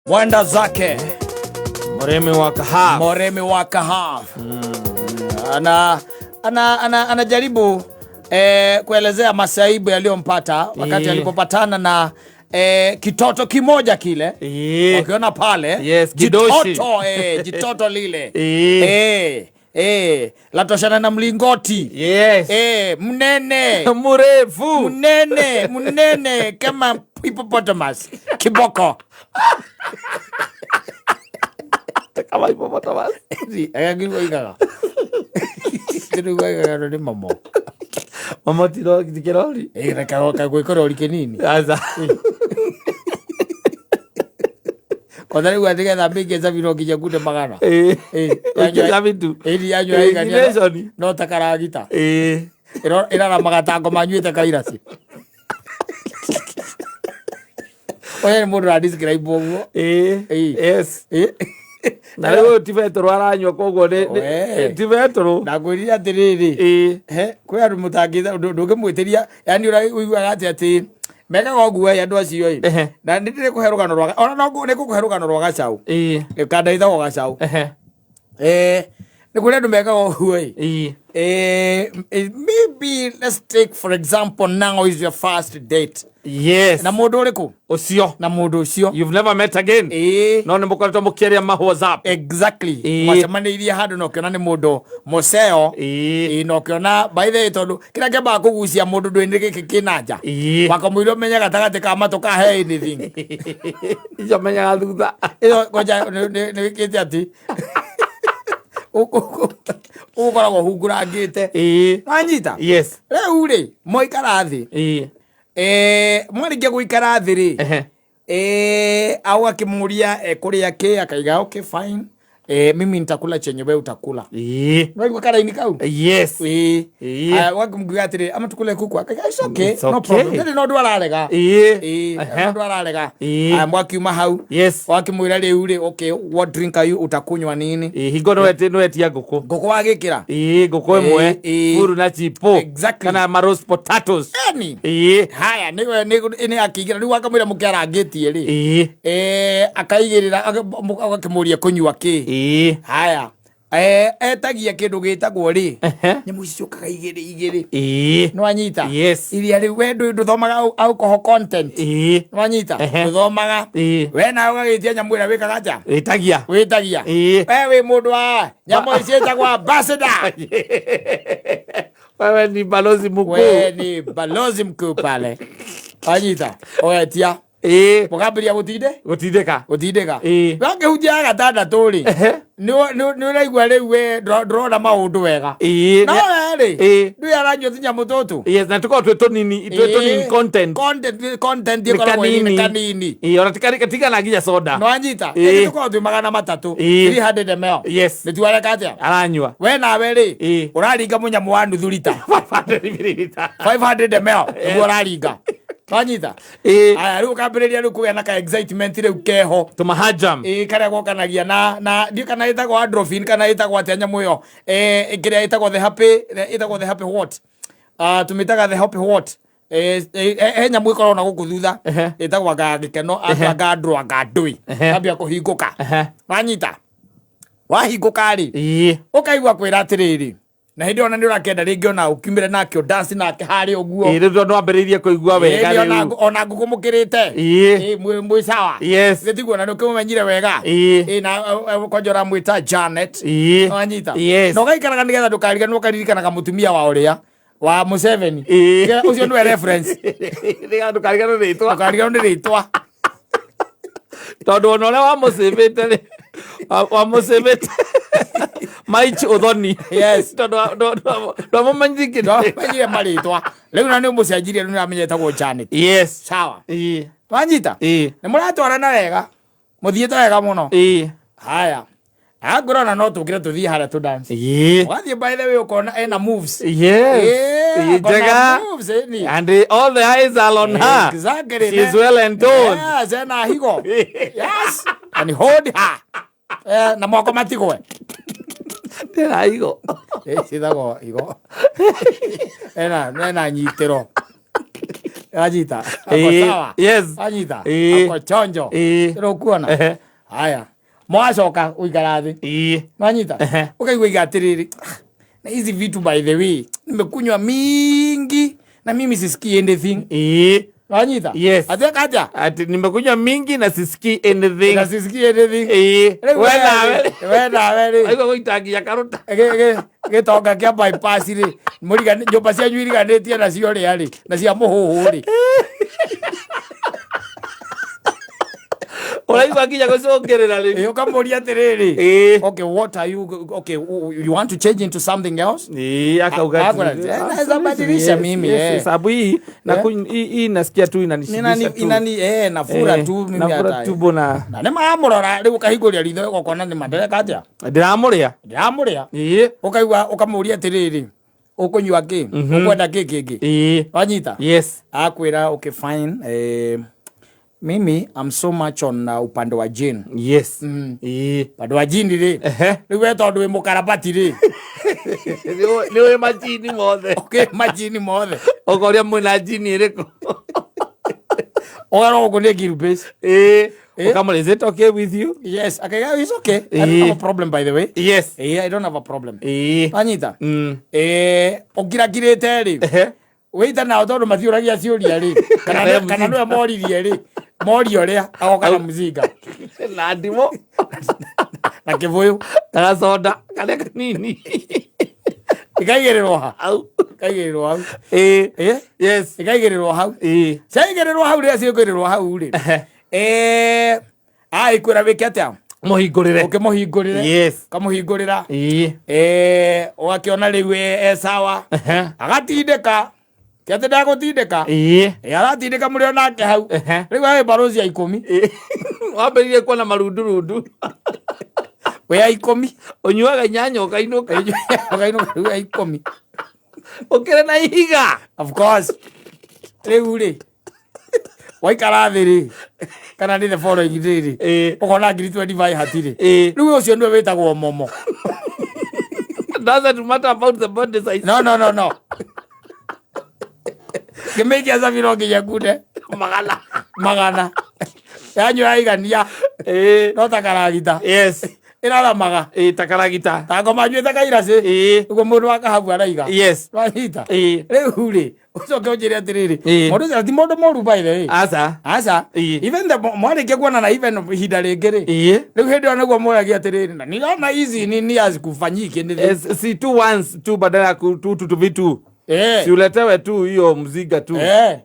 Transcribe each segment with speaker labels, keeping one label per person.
Speaker 1: Mwenda zake
Speaker 2: Murimi wa kahawa.
Speaker 1: Moremi wa kahawa ana anajaribu kuelezea masaibu yaliyompata wakati alipopatana na kitoto kimoja kile wakiona pale.
Speaker 2: Yes, kidoshi.
Speaker 1: Jitoto, jitoto lile latoshana na mlingoti mnene
Speaker 2: Murefu.
Speaker 1: Mnene mnene kama hippopotamus kiboko.
Speaker 2: Kama hippopotamus.
Speaker 1: Agagirwo igaga nĩ mamo.
Speaker 2: Mama tiro tikirori.
Speaker 1: Kagwĩkorori kĩnini.
Speaker 2: Aza.
Speaker 1: Kwanza rĩu atĩ getha mbĩngĩ cabiro nginya ngunde magana.
Speaker 2: Ukizabitu.
Speaker 1: Ĩri yanyua yaigania
Speaker 2: Nation.
Speaker 1: no ta karagita ĩraramaga ta ngoma nyuĩte kairacĩ. Oya nĩ mũndũ ũradescribe ũguo.
Speaker 2: Yes. Na rĩu ti betũrũ aranyua koguo
Speaker 1: Wee.
Speaker 2: ti betũrũ.
Speaker 1: Ndakwĩrire atĩrĩrĩ, he kwĩ andũ mũtangĩ ndũngĩmwĩtĩria, yani ũiguaga atĩ mekaga ũguo ĩ, andũ acio ĩ. Na nĩ ndĩrĩkũhe rũgano rwa ona no nĩ ngũkũhe rũgano rwa gacaũ kanda ĩtagwo gacaũ. Nĩ kũrĩ andũ mekaga ũguo ĩ. Maybe let's take for example, now is your first date na mũndũ ũrĩkũ
Speaker 2: Ũcio.
Speaker 1: Na mũndũ ũcio.
Speaker 2: You've never met again. No nĩ mũkoretwo mũkĩaria ma WhatsApp.
Speaker 1: Exactly. Mwacemanĩirie handũ na ũkĩona nĩ mũndũ mũceo. Na ũkĩona, by the way, tondũ kĩrĩa kĩambaga kũgucia mũndũ ndũĩ nĩ gĩkĩ kĩna nja wakamũira ũmenye gatagatĩ ka matũ ka he anything.
Speaker 2: Icio menyaga thutha.
Speaker 1: Ĩyo kwanja nĩ wĩkĩte atĩ ũgũkoragwo ũhungũrangĩte. Wanyita?
Speaker 2: Yes.
Speaker 1: Rĩu rĩ, mwaikara thĩ, mwarĩkia gũikara thĩ rĩ, au akĩmũria ekũrĩa kĩ, akaiga, "Okay, fine, mimi nitakula chenye wewe utakula." Nwaigua karaini kau?
Speaker 2: Yes.
Speaker 1: Aya, wakimguga atĩrĩ, ama tukule kuku, akaiga, "It's okay."
Speaker 2: It's
Speaker 1: No
Speaker 2: okay.
Speaker 1: problem, ndĩrĩ na ũndũ ararega. No ũndũ ararega. Aya, mwakiuma hau, wakimwĩra rĩu rĩ, "Okay, what drink are you, utakunywa nini?"
Speaker 2: Hingo nĩwetia ngũkũ.
Speaker 1: Ngũkũ wagĩkĩra.
Speaker 2: Ngũkũ ĩmwe. Furu na chipo.
Speaker 1: Exactly.
Speaker 2: Kana ma roast potatoes.
Speaker 1: Eni haya nĩ nĩ akĩingĩra rĩu akamwĩra mũkĩarangĩtie rĩ, akaigĩrĩra agakĩmũria kũnyua kĩ. Haya, etagia kĩndũ gĩtagwo rĩ, nyamũ ici ciũkaga igĩrĩ igĩrĩ. Nĩwanyita?
Speaker 2: Yes.
Speaker 1: Iria rĩu we ndũthomaga alcohol content. Nĩwanyita? Ndũthomaga. We nawe ũgagĩtia nyamũ ĩrĩa wĩkaga atĩa?
Speaker 2: Ĩtagia.
Speaker 1: Wĩtagia. We wĩ mũndũ wa nyamũ ici ĩtagwo ambassador.
Speaker 2: Wewe ni balozi mkuu.
Speaker 1: We ni balozi mkuu pale, wanyita? Ũgetia mũkambĩria gũtinde
Speaker 2: Gũtindĩka.
Speaker 1: Gũtindĩka. Wakĩhunjia gatandatũ rĩ, nĩ ũraigua rĩu we ndũrona maũndũ wega. No we rĩ, ndũĩ aranyua tũnyamũ tũtũ.
Speaker 2: Yes, na tũkoragwo twĩ tũnini, twĩ tũnini content.
Speaker 1: Content
Speaker 2: Nĩ
Speaker 1: ĩkoragwo ĩ nĩ
Speaker 2: kanini.
Speaker 1: Kanini.
Speaker 2: Ona tigana nginya soda.
Speaker 1: Nĩwanyita? Ĩĩ, tũkoragwo twĩ 300. 300 ml. Nĩtuo areka atĩa?
Speaker 2: Aranyua.
Speaker 1: We nawe rĩ, ũraringa mũnyamũ wa nuthu rita.
Speaker 2: 500 milliliter.
Speaker 1: 500 ml nĩguo ũraringa, wanyita? Aya, rĩu ũkambĩrĩria rĩu kũgĩa na ka excitement rĩu keho.
Speaker 2: Tũmahajam.
Speaker 1: Karĩa gokanagia na ndiũ kana ĩtagwo endorphin kana ĩtagwo atĩa nyamũ ĩyo, kĩrĩa ĩtagwo the happy, ĩtagwo the happy what, tũmĩtaga the happy what, he nyamũ ĩkoragwo na gũkũ thutha ĩtagwo anga gĩkeno, anga ndũ anga ndũĩ ambia kũhingũka. Wanyita? Wahingũka rĩ, ũkaigua kwĩra atĩrĩrĩ, na hĩndĩ ĩyo ona nĩ ũrakĩenda rĩngĩ ona ũkiumĩre nake ũdance nake harĩa ũguo.
Speaker 2: Rĩu tondũ wambĩrĩirie kũigua wega
Speaker 1: Ĩĩ, ona
Speaker 2: rĩu.
Speaker 1: Ona ngũkũ mũkĩrĩte. Ĩĩ, mwĩ sawa. Gĩtiguo na nĩ ũkĩmũmenyire wega. Ĩĩ, na kwanja ũramwĩta Janet. Wanyita?
Speaker 2: Yes.
Speaker 1: Na ũgaikaraga nĩgetha ndũkariganĩrwo, ũkaririkanaga mũtumia wa ũrĩa wa Museveni. Ũcio nĩwe reference.
Speaker 2: Nĩgetha ndũkariganĩrwo nĩ rĩtwa.
Speaker 1: Ndũkariganĩrwo nĩ rĩtwa.
Speaker 2: Tondũ ona ũrĩa wamũcĩvĩte rĩ, wamũcĩvĩte Mike Ũthoni. Tondũ ndwamũmenyithirie.
Speaker 1: Ndwamenyire marĩtwa rĩu na nĩ ũmũcenjirie, rĩu nĩũramenya ĩtagwo Janet. Sawa. Wanyita? Nĩ mũratwarana wega, mũthiĩte wega mũno. Haya, angũrona no tũkĩre tũthiĩ harĩa tũ dance. Ũgathiĩ, by the way, ũkona ena moves. Akona
Speaker 2: Njega.
Speaker 1: moves, ĩni.
Speaker 2: And all the eyes are on her. She's well endowed.
Speaker 1: Yes, ena higo. Yes. And hold her. Na moko matigwe.
Speaker 2: Ndĩra higo.
Speaker 1: Citagwo higo. Ena nyitĩro. Anyita. Ako sawa.
Speaker 2: Yes.
Speaker 1: Anyita.
Speaker 2: Ĩĩ.
Speaker 1: Ako chonjo.
Speaker 2: Ĩĩ.
Speaker 1: Ũkuona.
Speaker 2: Ehe.
Speaker 1: Haya. Mwacoka ũikara thĩ.
Speaker 2: Ĩĩ.
Speaker 1: Wanyita.
Speaker 2: Ehe.
Speaker 1: Ukaigua iga atiriri. "Ah, na hizi vitu by the way nimekunywa mingi na mimi sisikii anything."
Speaker 2: Ĩĩ.
Speaker 1: Wanyita.
Speaker 2: Yes.
Speaker 1: Ateka atia?
Speaker 2: Ati nimekunywa mingi na sisikii anything.
Speaker 1: Na sisikii anything.
Speaker 2: Ĩĩ.
Speaker 1: Rĩu
Speaker 2: We nawe.
Speaker 1: We nawe rĩ.
Speaker 2: Waigua gũitangia karuta.
Speaker 1: Gĩtonga kĩa bypass rĩ nyũmba cianyu iriganĩtie na cia ũrĩa rĩ na cia mũhũhũ rĩ.
Speaker 2: Ũraigua nginya gũcũngĩrĩra rĩ.
Speaker 1: Ĩ, ũkamũria atĩrĩrĩ,
Speaker 2: Ĩĩ.
Speaker 1: okay, what are you, okay, you want to change into something else?
Speaker 2: Ĩĩ, akauga
Speaker 1: Akora,
Speaker 2: ati-
Speaker 1: naweza badilisha
Speaker 2: Yes,
Speaker 1: mimi,
Speaker 2: yes,
Speaker 1: eh.
Speaker 2: sababu hii na hii nasikia tu inanishibisha
Speaker 1: Inani,
Speaker 2: tu.
Speaker 1: inani, nafura
Speaker 2: Eh,
Speaker 1: tu mimi
Speaker 2: nafura
Speaker 1: hata.
Speaker 2: tumbo na
Speaker 1: Na nĩ maramũrora rĩu ũkahingũria ritho ũgakona nĩ mandereka atĩa.
Speaker 2: ndĩramũrĩa.
Speaker 1: Ndĩramũrĩa.
Speaker 2: Ĩĩ.
Speaker 1: Ũkaigua ũkamũria atĩrĩrĩ, ũkũnyua kĩ? Ũkwenda kĩ kĩngĩ?
Speaker 2: Ĩĩ.
Speaker 1: Wanyita?
Speaker 2: Yes.
Speaker 1: Akwĩra okay fine, mimi I'm so much on upande wa gin.
Speaker 2: Yes. Ĩĩ.
Speaker 1: Upande wa gin rĩ.
Speaker 2: Ehe.
Speaker 1: Rĩu we tondũ wĩ mũkarabati rĩ.
Speaker 2: Nĩ ũĩ majini mothe.
Speaker 1: Okay, majini mothe.
Speaker 2: Ũkoria mwĩna jini ĩrĩkũ.
Speaker 1: Ũgarwo gũkũ nĩ Gilbase.
Speaker 2: Ĩĩ.
Speaker 1: Eh.
Speaker 2: Ũkamũria, is it okay with you?
Speaker 1: Yes, akaiga it's okay. I don't have a problem by the way.
Speaker 2: Yes.
Speaker 1: I don't have a problem.
Speaker 2: Ĩĩ.
Speaker 1: Wanyita?
Speaker 2: Mm.
Speaker 1: Ũkirakirĩte rĩ.
Speaker 2: Ehe.
Speaker 1: Wĩita nao tondũ matiũragia ciũria rĩ. Kana kana nĩwe moririe rĩ. Moria ũrĩa agoka na mzinga
Speaker 2: Na ndimũ.
Speaker 1: na kĩbũyũ.
Speaker 2: Na gacoda karĩa kanini.
Speaker 1: Ikaigĩrĩrwo ha?
Speaker 2: Au.
Speaker 1: Ikaigĩrĩrwo hau.
Speaker 2: Ĩĩ.
Speaker 1: Eh?
Speaker 2: Yes.
Speaker 1: Ikaigĩrĩrwo hau.
Speaker 2: Ĩĩ.
Speaker 1: Ciaigĩrĩrwo hau rĩrĩa ciĩkũigĩrĩrwo hau rĩ.
Speaker 2: Ehe.
Speaker 1: Ĩkwĩra wĩke atĩa?
Speaker 2: Mũhingũrĩre.
Speaker 1: Ũkĩmũhingũrĩre.
Speaker 2: Yes.
Speaker 1: Ũkamũhingũrĩra.
Speaker 2: Ĩĩ.
Speaker 1: Ũgakĩona rĩu e sawa.
Speaker 2: Ehe.
Speaker 1: Agatindĩka. Ti atĩ ndagũtindĩka.
Speaker 2: Ĩĩ.
Speaker 1: Aratindĩka mũrĩ onake hau.
Speaker 2: Ehe.
Speaker 1: Rĩu arĩ barũthi ya 10.
Speaker 2: Ĩĩ. Wambĩrĩrie kuona marundurundu.
Speaker 1: Wĩ ya 10.
Speaker 2: Ũnyuaga inyanya ũkainũka.
Speaker 1: Ũkainũka rĩu ya 10.
Speaker 2: Ũkĩrĩ na ihiga.
Speaker 1: Of course. Rĩu rĩ. Waikara thĩ rĩ. Kana nĩ the following day rĩ.
Speaker 2: Ĩĩ.
Speaker 1: Ũkona ngiri 25 hatirĩ.
Speaker 2: Ĩĩ.
Speaker 1: Rĩu ũcio nĩwe wĩtagwo momo.
Speaker 2: Doesn't matter about the body size.
Speaker 1: No, no, no, no. Ngĩmĩikia cabi no nginya ngunde.
Speaker 2: Magana.
Speaker 1: Magana. Yanyua yaigania.
Speaker 2: Ĩĩ.
Speaker 1: No ta karagita.
Speaker 2: Yes.
Speaker 1: Ĩraramaga.
Speaker 2: Ĩĩ ta karagita.
Speaker 1: Ta ngoma nyuĩte kairacĩ.
Speaker 2: Ĩĩ.
Speaker 1: Ũguo mũndũ wa kahabu araiga.
Speaker 2: Yes.
Speaker 1: Wanyita.
Speaker 2: Ĩĩ.
Speaker 1: Rĩu rĩ, ũcoke ũnjĩre atĩrĩrĩ.
Speaker 2: Ĩĩ.
Speaker 1: Mũndũ ũcio ti mũndũ mũru by the way.
Speaker 2: Aca.
Speaker 1: Aca.
Speaker 2: Ĩĩ.
Speaker 1: Even the mwarĩkia kuonana even ihinda rĩngĩ rĩ.
Speaker 2: Ĩĩ.
Speaker 1: Rĩu hĩndĩ ĩyo nĩguo mũragia atĩrĩrĩ, na nĩndona hizi nini hazikufanyiki nĩ
Speaker 2: Yes, si tu once tu badala ya tu tu tu vitu. Si uletewe tu hiyo mziga tu.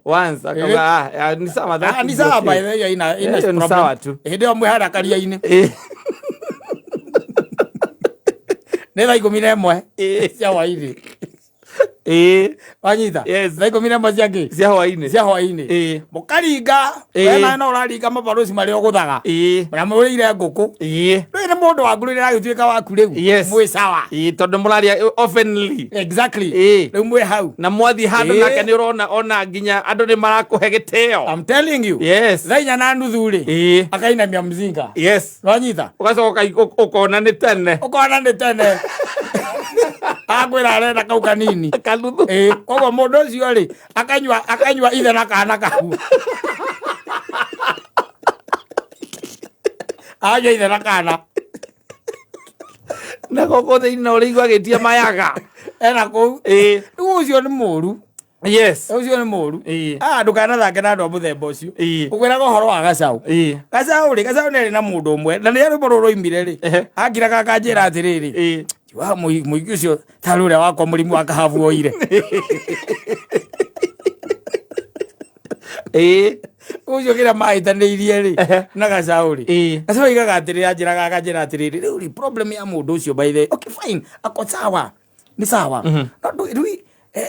Speaker 2: Once akauga ah, ni sawa that.
Speaker 1: Ah, ni
Speaker 2: is
Speaker 1: sawa
Speaker 2: okay.
Speaker 1: by the way, ina
Speaker 2: Hiyo ni
Speaker 1: problem.
Speaker 2: sawa tu.
Speaker 1: Hĩndĩ ĩyo mwĩ harĩa karia-inĩ.
Speaker 2: Ĩĩ.
Speaker 1: Nĩ thaa 11
Speaker 2: Ĩĩ.
Speaker 1: cia hwaĩ-inĩ.
Speaker 2: Ĩĩ.
Speaker 1: Wanyita?
Speaker 2: Yes.
Speaker 1: Thaa 11 cia kĩ?
Speaker 2: Cia hwaĩ-inĩ.
Speaker 1: Cia hwaĩ-inĩ.
Speaker 2: Ĩĩ.
Speaker 1: Mũkaringa.
Speaker 2: Ĩĩ.
Speaker 1: We nawe no ũraringa mabarũci marĩa ũgũthaga.
Speaker 2: Ĩĩ.
Speaker 1: Na mũrĩire ngũkũ.
Speaker 2: Ĩĩ.
Speaker 1: Rĩu nĩ mũndũ waku rĩrĩa aragĩtuĩka waku rĩu.
Speaker 2: Yes.
Speaker 1: Mwĩ sawa.
Speaker 2: Ĩĩ tondũ mũraria openly.
Speaker 1: Exactly.
Speaker 2: Ĩĩ.
Speaker 1: Rĩu mwĩ hau.
Speaker 2: Na mwathiĩ handũ
Speaker 1: Ĩĩ.
Speaker 2: nake nĩ ũrona ona nginya andũ nĩ marakũhe gĩtĩo.
Speaker 1: I'm telling you.
Speaker 2: Yes.
Speaker 1: Thaa 4:30 rĩ.
Speaker 2: Ĩĩ.
Speaker 1: Akainamia mzinga.
Speaker 2: Yes.
Speaker 1: Wanyita?
Speaker 2: Ũgacoka ũkona nĩ tene.
Speaker 1: Ũkona nĩ tene. Akwĩra arenda kau kanini.
Speaker 2: Kanuthu.
Speaker 1: Ĩĩ, koguo mũndũ ũcio rĩ, akanyua ithe na kana kau. Anyua ithe na kana.
Speaker 2: Na gũkũ thĩinĩ no ũrĩigua agĩtia mayaga.
Speaker 1: Ena kũu.
Speaker 2: Ĩĩ.
Speaker 1: Rĩu ũcio nĩ mũru.
Speaker 2: Yes.
Speaker 1: Ũcio nĩ mũru.
Speaker 2: Ĩĩ.
Speaker 1: Ah, ndũkanathake na andũ a mũthemba ũcio.
Speaker 2: Ĩĩ.
Speaker 1: Ũkwĩraga ũhoro wa gacaũ.
Speaker 2: Ĩĩ.
Speaker 1: Gacaũ rĩ, gacaũ nĩ arĩ na mũndũ ũmwe. Na rĩrĩa rwĩmbo rũrũ rwoimire rĩ,
Speaker 2: Ehe.
Speaker 1: akiraga akanjĩra atĩrĩrĩ,
Speaker 2: Ĩĩ.
Speaker 1: wa mũingĩ ũcio tarĩ ũrĩa wakwa mũrimũ wa kahabu oire.
Speaker 2: Ĩĩ.
Speaker 1: Ũcio kĩrĩa mahĩtanĩirie rĩ
Speaker 2: Ehe.
Speaker 1: na gacaũ rĩ.
Speaker 2: Ĩĩ.
Speaker 1: Gacaũ oigaga atĩrĩrĩ, anjĩraga akanjĩra atĩrĩrĩ, rĩu rĩ problem ya mũndũ ũcio by the way, okay fine, ako sawa. Nĩ sawa. No rĩu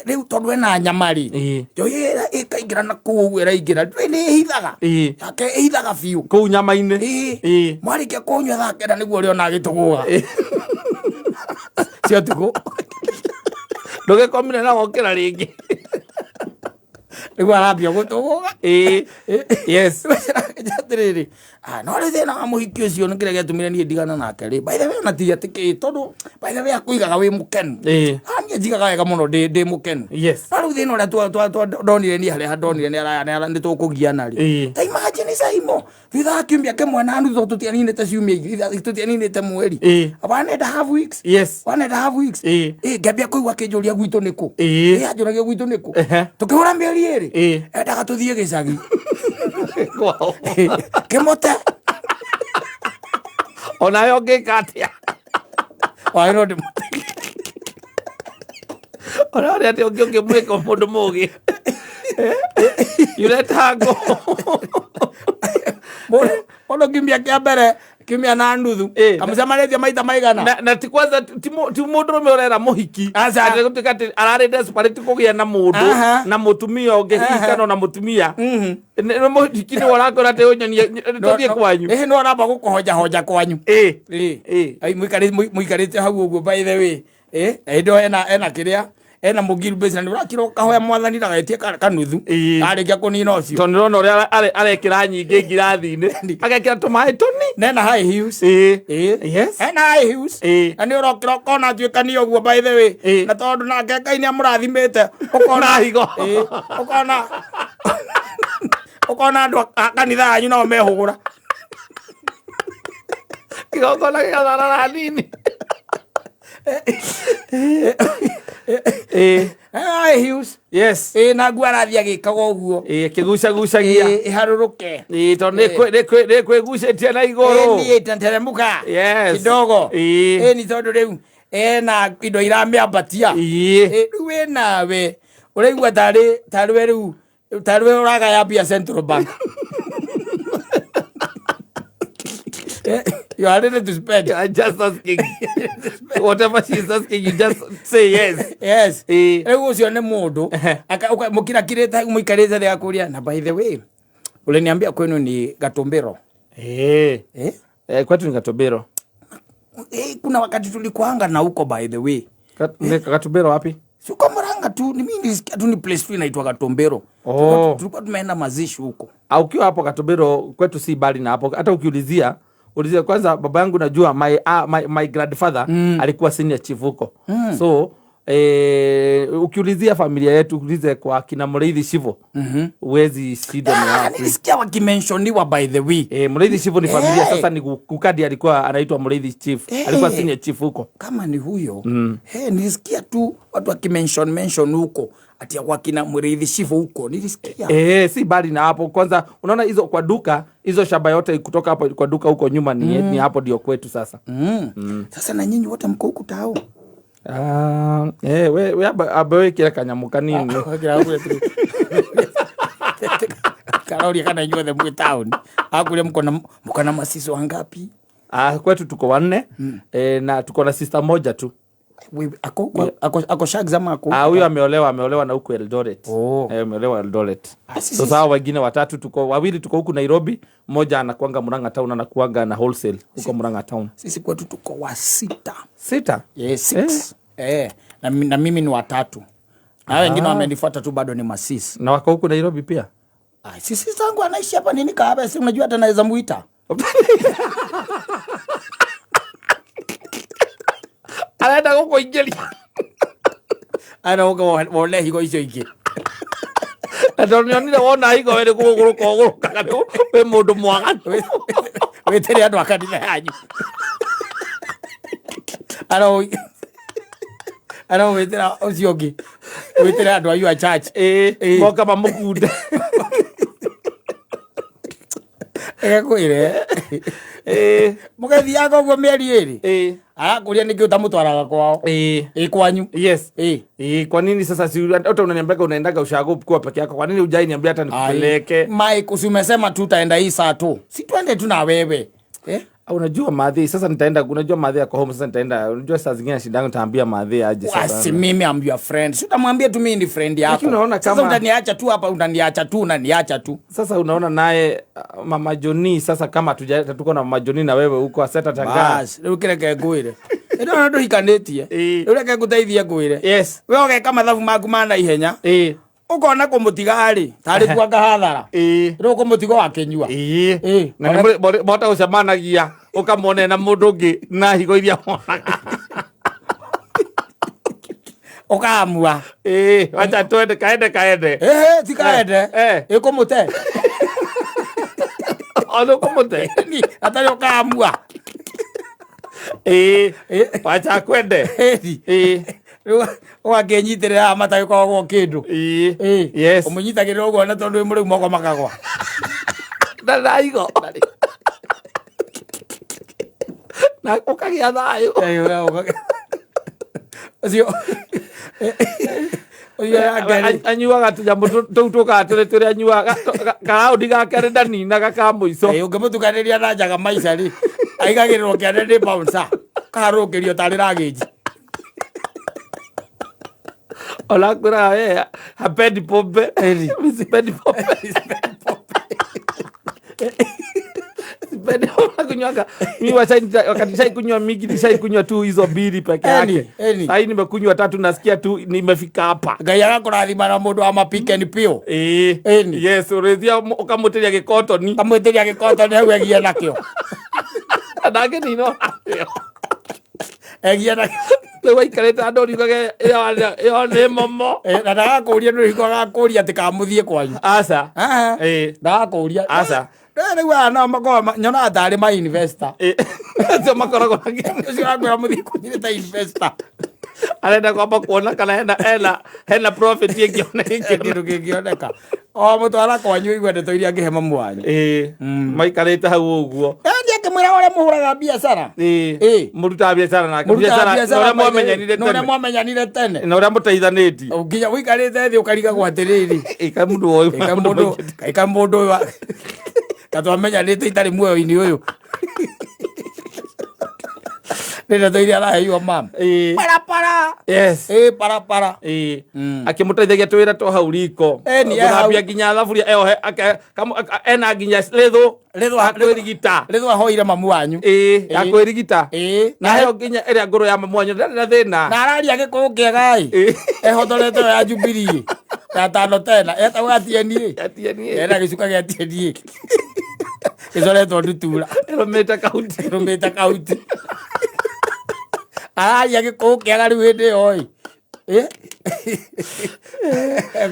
Speaker 1: rĩu tondũ ena nyama rĩ,
Speaker 2: Ĩĩ.
Speaker 1: njohi ĩkaingĩra na kũu ũguo ĩraingĩra, ndũĩ nĩ ĩhithaga.
Speaker 2: Ĩĩ.
Speaker 1: Yake ĩhithaga biũ.
Speaker 2: Kũu nyama-inĩ.
Speaker 1: Ĩĩ.
Speaker 2: Ĩĩ.
Speaker 1: Mwarĩkia kũnyua thaa 9 nĩguo ũrĩona agĩtũgũga. Cia ũtukũ.
Speaker 2: Ndũgĩkomire na wokĩra rĩngĩ.
Speaker 1: Nĩguo arambia gũtũgũga.
Speaker 2: Ĩĩ. Yes.
Speaker 1: Atĩrĩrĩ, no rĩu thĩna wa mũhiki ũcio nĩ kĩrĩa gĩatũmire niĩ ndigane nake rĩ. By the way, ona ti atĩ kĩ, tondũ by the way akũigaga wĩ mũkenu.
Speaker 2: Ĩĩ.
Speaker 1: Ah, niĩ Niĩ njigaga wega mũno ndĩ mũkenu.
Speaker 2: Yes.
Speaker 1: No rĩu thĩna ũrĩa ndonire niĩ harĩa ndonire nĩ nĩ tũkũgiana rĩ. Ta imagine Saimo, thutha wa kiumia kĩmwe na nuthu tũtianinĩte ciumia igĩrĩ, tũtianinĩte mweri. 1.5 weeks. 1.5 weeks. Ngĩambia kũigua akĩnjũria gwitũ nĩ kũ. Anjũragia gwitũ nĩ kũ. Tũkĩhũra mĩeri 2. Endaga tũthiĩ gĩcagi.
Speaker 2: Kwao.
Speaker 1: Kĩmũte.
Speaker 2: Onawe ũngĩka atĩa?
Speaker 1: Waĩ no ndĩmũte.
Speaker 2: Ona ũrĩa atĩ ũngĩ ũngĩmwĩka mũndũ mũgĩ. You let her go.
Speaker 1: Mũndũ kiumia kĩa mbere, kiumia na nuthu. Kamũcemanĩtie maita maigana.
Speaker 2: Na ti kwanza ti mũndũrũme ũrera mũhiki.
Speaker 1: Aca.
Speaker 2: Atĩ gũtuĩka atĩ ararĩ desperate kũgĩa na mũndũ na mũtumia ũngĩ hihi kana ona mũtumia. Nĩ mũhiki nĩwe ũrakora atĩ ũnyonie tũthiĩ kwanyu.
Speaker 1: Ĩhĩ, nĩwe ũramba gũkũhonjahonja kwanyu. Ai, mũikarĩte hau ũguo by the way. Hĩndĩ ĩyo ena kĩrĩa, ena mũgiru mbeca, na nĩ ũrakira ũkahoya mwathani ndagagetie kanuthu. Arĩkia kũnina ũcio.
Speaker 2: Tondũ nĩũrona ũrĩa arekĩra nyingĩ ngirathi-inĩ. Agekĩra tũmaĩ tũni.
Speaker 1: Na ena high heels. Ena high heels. Na nĩ ũrokĩra ũkona atuĩkania ũguo by the way. Na tondũ nake Ngai nĩ amũrathimĩte, ũkona
Speaker 2: Na higo.
Speaker 1: Ũkona andũ a kanitha yanyu nao mehũgũra.
Speaker 2: Kĩgongona gĩgatharara hanini.
Speaker 1: High heels. Na nguo arathiĩ agĩkaga ũguo.
Speaker 2: Akĩgucagucagia.
Speaker 1: Ĩharũrũke.
Speaker 2: Tondũ nĩ kwĩgucĩtie na igũrũ.
Speaker 1: Niĩ nteremũka. Kidogo. Nĩ tondũ rĩu ena indo iramĩambatia. Rĩu wĩ nawe ũraigua tarĩ we rĩu, tarĩ we ũragaya mbia Central Bank. You are ready to spend.
Speaker 2: You are just asking. Whatever she's asking, you just say yes.
Speaker 1: Yes. Rĩu ũcio nĩ mũndũ, mũkirakirĩte, mũikarĩte thĩ akũria. Na by the way, uliniambia kwenu ni Gatumbero.
Speaker 2: Kwetu ni Gatumbero.
Speaker 1: Kuna wakati tulikuanga na huko by the way.
Speaker 2: Ni Gatumbero wapi?
Speaker 1: Si uko Murang'a tu, ni mimi nilisikia tu ni place tu inaitwa Gatumbero. Tulikuwa tumeenda mazishi huko.
Speaker 2: Au ukiwa hapo Gatumbero kwetu si mbali na hapo. Hata ukiulizia, ulizia kwanza baba yangu najua my grandfather alikuwa senior chief huko. So ukiulizia familia yetu, ulize kwa kina Muriithi Shivo. Huwezi shida ni wapi.
Speaker 1: Nilisikia wakimensioniwa by the way.
Speaker 2: Muriithi Shivo ni familia, sasa ni Kukadi alikuwa anaitwa Muriithi Chief. Alikuwa senior chief huko.
Speaker 1: Kama ni huyo. Nilisikia tu watu wakimention mention huko ati kwa kina Muriithi Shivo huko. Nilisikia.
Speaker 2: Si bali na hapo. Kwanza unaona hizo kwa duka, hizo shamba yote kutoka hapo kwa duka huko nyuma ni hapo ndio kwetu sasa.
Speaker 1: Sasa na nyinyi wote mko huku tao?
Speaker 2: We aba we kira kanyamu kanini.
Speaker 1: Kira kule tu. Karori kana inyuothe mwĩ town. Akule mko na masiso wangapi?
Speaker 2: Kwetu tuko 4. Na tuko na sister moja tu.
Speaker 1: We, ako shags ama ako?
Speaker 2: Huyo ameolewa na huku Eldoret. Ameolewa Eldoret. Sasa hao wengine watatu tuko, wawili tuko huku Nairobi, mmoja anakuanga Murang'a town, anakuanga na wholesale huko Murang'a town.
Speaker 1: Sisi kwetu tuko wa 6.
Speaker 2: 6?
Speaker 1: Yes, 6. Na mimi ni watatu. Na wengine wamenifuata tu bado ni masisi.
Speaker 2: Na wako huku Nairobi pia?
Speaker 1: Sisi zangu anaishi hapa nini kahawa, si unajua hata naweza muita.
Speaker 2: Arenda gũkũingĩria.
Speaker 1: Arenda gũka wone higo icio ingĩ.
Speaker 2: Na tondũ nĩonire wona higo wĩ kũgũrũka ũgũrũkaga nĩ wĩ mũndũ mwaganu.
Speaker 1: Wĩtĩre andũ a kanitha yanyu. Arogwĩtĩra ũcio ũngĩ. Wĩtĩre andũ a your church.
Speaker 2: Moka mamũkunde.
Speaker 1: Ekwĩre. Mũgathiaga ũguo mĩeri 2. Arakũria nĩkĩ ũtamũtwaraga kwao? Kwanyu.
Speaker 2: Yes. Kwa nini sasa si hata unaniambia unaendaga ushago kuwa peke yako? Kwa nini hujai niambia hata nikupeleke?
Speaker 1: Mike, usimesema tu utaenda hii saa tu. Si tuende tu na wewe.
Speaker 2: Unajua madhi, sasa nitaenda, unajua madhi yako home, sasa nitaenda, unajua saa zingine shida yangu nitaambia madhi aje sasa.
Speaker 1: Wasi mimi I'm your friend. Si utamwambia tu mimi ni friend yako.
Speaker 2: Lakini unaona
Speaker 1: Sasa
Speaker 2: kama
Speaker 1: utaniacha tu hapa, utaniacha tu, unaniacha tu.
Speaker 2: Sasa unaona naye Mama Joni, sasa kama tuko na Mama Joni na wewe huko aseta tangaa.
Speaker 1: Bas, rĩu kĩreke ngwĩre. Ĩno no ndũhikanĩtie. Rĩu reke ngũteithie ngwĩre. We ũgeka mathabu maku ma naihenya. Ũkona kũmũtiga rĩ, tarĩ kuanga hathara. Rĩu ũkũmũtiga wakĩnyua.
Speaker 2: Na nĩ mũhota gũcemanagia, ũkamwona na mũndũ ũngĩ na higo iria monaga.
Speaker 1: Ũkamua.
Speaker 2: Ĩĩ, wacha twende kaende kaende.
Speaker 1: Ĩhĩ, ti kaende.
Speaker 2: Eh.
Speaker 1: Ĩkũmũte.
Speaker 2: Ona ũkũmũte.
Speaker 1: Ni, atarĩ ũkamua.
Speaker 2: Ĩĩ,
Speaker 1: Ĩ.
Speaker 2: wacha kwende.
Speaker 1: Ĩni.
Speaker 2: Ĩĩ.
Speaker 1: Rĩu ũgakĩnyitĩrĩra haha matagĩkoragwo kĩndũ.
Speaker 2: Ĩĩ.
Speaker 1: Ĩĩ.
Speaker 2: Yes.
Speaker 1: Ũmũnyitagĩrĩra ũguo na tondũ wĩ mũrĩu moko makagwa.
Speaker 2: Na ndaigo. Na ũkagĩa thayũ.
Speaker 1: Ũcio ũcio ya kerĩ.
Speaker 2: Anyuaga tũnyamũ tũu tũkaga tũrĩ tũrĩa anyuaga karaũndi ga kerĩ ndaninaga ka mũico.
Speaker 1: Ĩ, ũngĩmũtukanĩria na njaga maica rĩ aigagĩrĩrwo kĩande nĩ bouncer kaharũkĩrio tarĩ ragĩnji.
Speaker 2: Ona akwĩraga we hapendi pombe.
Speaker 1: Ĩni.
Speaker 2: Mi sipendi pombe. Sipendi pombe kunywanga. Mi wakati shai kunywa mingi ni shai kunywa tu hizo mbili peke
Speaker 1: Eni,
Speaker 2: yake.
Speaker 1: eni.
Speaker 2: Sahii nimekunywa tatu nasikia tu nimefika hapa.
Speaker 1: Ngai agakũrathima na mũndũ wa ma-pick and peel.
Speaker 2: Ĩĩ.
Speaker 1: Eni.
Speaker 2: Yes, ũrĩthia ũkamũtĩria gĩkotoni.
Speaker 1: Kamwĩtĩria gĩkoto nĩ hau egie nakĩo.
Speaker 2: Ndangĩnina
Speaker 1: Egie nakĩo.
Speaker 2: Rĩu aikarĩte andũ riugage ĩyo nĩ momo.
Speaker 1: Eh, na ndagakũria nĩ hingo agakũria atĩ kamũthiĩ kwanyu.
Speaker 2: Aca.
Speaker 1: Ah,
Speaker 2: Ĩĩ.
Speaker 1: ndagakũria.
Speaker 2: Aca.
Speaker 1: Rĩu aya nao makoragwo nyonaga tarĩ ma investor.
Speaker 2: Ĩĩ. Acio makoragwo na kĩ-
Speaker 1: Ũcio akwĩra mũthiĩ kwanyu nĩ ta investor.
Speaker 2: Arenda kwamba kuona kana hena profit ĩngĩoneka.
Speaker 1: Kĩndũ kĩngĩoneka. O mũtwara kwanyu igue ndeto iria angĩhe mamu wanyu.
Speaker 2: Ĩĩ. Maikarĩte hau ũguo.
Speaker 1: Ĩĩ akĩmwĩra ũrĩa mũhũraga biacara.
Speaker 2: Ĩĩ.
Speaker 1: Ĩĩ.
Speaker 2: Mũrutaga biacara nake.
Speaker 1: Mũrutaga
Speaker 2: Biacara na
Speaker 1: biacara
Speaker 2: ũrĩa
Speaker 1: by the way,
Speaker 2: mwamenyanire
Speaker 1: na ũrĩa
Speaker 2: tene.
Speaker 1: mwamenyanire tene.
Speaker 2: Na ũrĩa mũteithanĩtie.
Speaker 1: Nginya ũikarĩte thĩ ũkarigagwo atĩrĩrĩ.
Speaker 2: Ĩka mũndũ ũyũ.
Speaker 1: Ĩka mũndũ ĩka mũndũ ũyũ katwamenyanĩte itarĩ muoyo-inĩ ũyũ. Nĩ ndeto iria araheirwo mama.
Speaker 2: Ĩĩ.
Speaker 1: Parapara.
Speaker 2: Yes.
Speaker 1: Ĩĩ parapara.
Speaker 2: Ĩĩ. Akĩmũteithagia twĩra twa hau riko.
Speaker 1: Ĩni, e hau.
Speaker 2: Gũthambia nginya thaburia eohe ena nginya rĩthũ.
Speaker 1: Rĩthũ-
Speaker 2: Ya kwĩrigita.
Speaker 1: Rĩthũ ahoire mamu wanyu.
Speaker 2: Ĩĩ, ya
Speaker 1: Ĩĩ.
Speaker 2: kwĩrigita.
Speaker 1: Ĩĩ.
Speaker 2: Na heo nginya ĩrĩa ngũrũ ya mamu wanyu ndarĩ na thĩna.
Speaker 1: Na araria gĩkũyũ kĩega ĩ.
Speaker 2: Ĩĩ.
Speaker 1: Ehotorete ĩyo ya Jubilee. Ya tano tena. Etagwo ya TNA.
Speaker 2: Ya TNA.
Speaker 1: Ena gĩcuka gĩa TNA. Gĩcoretwo ndutura.
Speaker 2: Ĩrũmĩte kaunti.
Speaker 1: Ĩrũmĩte kaunti. Araria gĩkũyũ kĩega rĩu hĩndĩ ĩyo ĩ. Ĩ.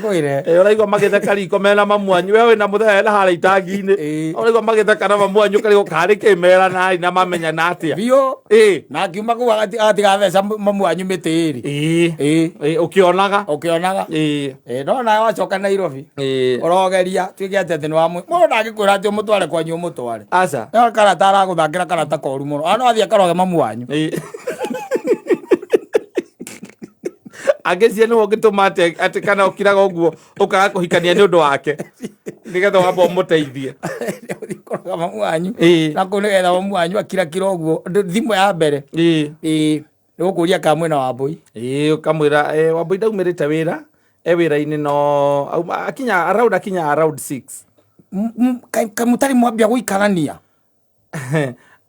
Speaker 1: Ngwĩre.
Speaker 2: Ĩ, ũraigua magĩtheka riko mena mamu wanyu we wĩna mũthee na harĩa itangi-inĩ
Speaker 1: Ĩĩ.
Speaker 2: ũraigua magĩtheka na mamu wanyu ũkarigwo karĩ kĩmera na na mamenyana atĩa
Speaker 1: Biũ.
Speaker 2: Ĩĩ.
Speaker 1: Na akiuma kũu agatiga theca mamu wanyu mĩtĩ ĩrĩ.
Speaker 2: Ĩĩ.
Speaker 1: Ĩĩ.
Speaker 2: Ĩĩ, ũkĩonaga
Speaker 1: Ũkĩonaga.
Speaker 2: Ĩĩ.
Speaker 1: Ĩ, no nawe wacoka Nairobi.
Speaker 2: Ĩĩ.
Speaker 1: Ũrogeria tuĩke atĩ atĩ nĩ wa mũndũ ndangĩkwĩra atĩ ũmũtware kwanyu ũmũtware.
Speaker 2: Aca.
Speaker 1: No karata aragũthakĩra karata koru mũno. Ano athiĩ akaroge mamu wanyu.
Speaker 2: Ĩĩ. Angĩcia nĩwe ũngĩtũma atĩ kana ũkiraga ũguo ũkaga kũhikania nĩ ũndũ wake nĩgetha wamba ũmũteithie.
Speaker 1: Ũthiĩ kũroga mamu wanyu.
Speaker 2: Ĩĩ.
Speaker 1: Na kũu nĩgetha mamu wanyu akirakira ũguo. Thimũ ya mbere.
Speaker 2: Ĩĩ.
Speaker 1: Ĩĩ. Nĩ gũkũria kana mwĩna Wambũi.
Speaker 2: Ĩĩ, ũkamwĩra Wambũi ndaumĩrĩte wĩra e wĩra-inĩ no akinya around akinya around 6.
Speaker 1: Kamũtarĩ mwambia gũikarania.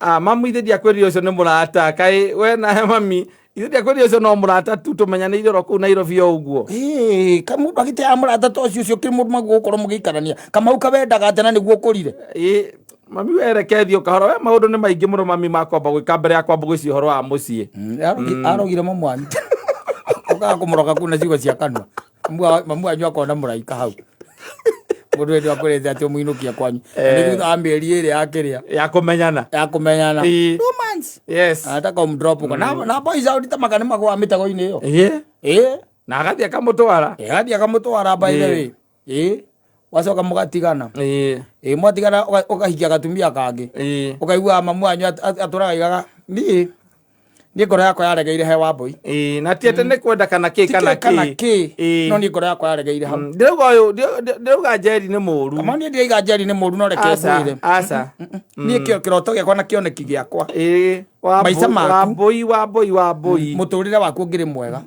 Speaker 2: Ah, mamu ithe ndiakwĩrire ũcio nĩ mũrata kaĩ we nawe mami ithe ndiakwĩrire ũcio no mũrata tu tũmenyanĩire oro kũu Nairobi o ũguo.
Speaker 1: Ĩĩ, kamũndũ agĩteaga mũrata ta ũcio ũcio kĩ mũndũ magũgũkorwo mũgĩikarania. Kamau kawendaga atĩa na nĩguo ũkũrire.
Speaker 2: Ĩĩ, mami wereke thiĩ ũkahora we maũndũ nĩ maingĩ mũno mami makwamba gwĩka mbere ya kwamba gwĩciria ũhoro wa mũciĩ.
Speaker 1: Arogire mamu wanyu. Ũkaga kũmũroga kũu na ciugo cia kanua. Mamu wanyu akona mũraika hau. Mũndũ hĩndĩ akwĩrĩte atĩ ũmũinũkia kwanyu. Nĩ thutha wa mĩeri ĩrĩ ya kĩrĩa.
Speaker 2: Ya kũmenyana.
Speaker 1: Ya kũmenyana.
Speaker 2: Ĩĩ.
Speaker 1: 2 months.
Speaker 2: Yes.
Speaker 1: Anataka umdrop huko. Na boys out tamaka nĩ magũaga mĩtego-inĩ ĩyo.
Speaker 2: Ĩĩ.
Speaker 1: Ĩĩ.
Speaker 2: Na agathiĩ akamũtwara.
Speaker 1: Ĩĩ, agathiĩ akamũtwara by the
Speaker 2: Ĩĩ.
Speaker 1: way. Ĩĩ. Wacoka mũgatigana.
Speaker 2: Ĩĩ.
Speaker 1: Ĩĩ, mwatigana ũkahikia gatumia kangĩ.
Speaker 2: Ĩĩ.
Speaker 1: Ũkaiguaga mamu wanyu atũraga aigaga niĩ ngoro yakwa yaregeire he Wambũi.
Speaker 2: Ĩĩ, na ti atĩ nĩ kwenda kana kĩ kana
Speaker 1: Ti kana
Speaker 2: kĩ.
Speaker 1: kĩ.
Speaker 2: Ĩĩ.
Speaker 1: No niĩ ngoro yakwa yaregeire hau.
Speaker 2: Ndĩrauga ũyũ ndĩrauga Njeri nĩ mũũru.
Speaker 1: Kamau niĩ ndiraiga Njeri nĩ mũũru no reke
Speaker 2: Aca,
Speaker 1: ngwĩre.
Speaker 2: aca.
Speaker 1: Niĩ kĩo kĩroto gĩakwa na kĩoneki gĩakwa.
Speaker 2: Ĩĩ,
Speaker 1: Maica maku.
Speaker 2: Wambũi Wambũi Wambũi.
Speaker 1: Mũtũrĩre waku ũngĩrĩ mwega.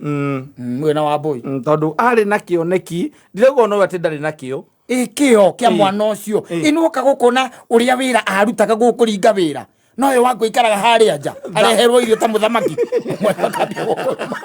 Speaker 1: Mwĩna Wambũi.
Speaker 2: Tondũ arĩ na kĩoneki ndirauga ona ũyũ atĩ ndarĩ nakĩo.
Speaker 1: Ĩ kĩo kĩa mwana ũcio. Ĩ nĩwoka gũkũ na ũrĩa wĩra arutaga gũkũringa wĩra. No ũyũ waku aikaraga harĩa nja areherwo irio ta mũthamaki. Mwana akambia gũkũrũma.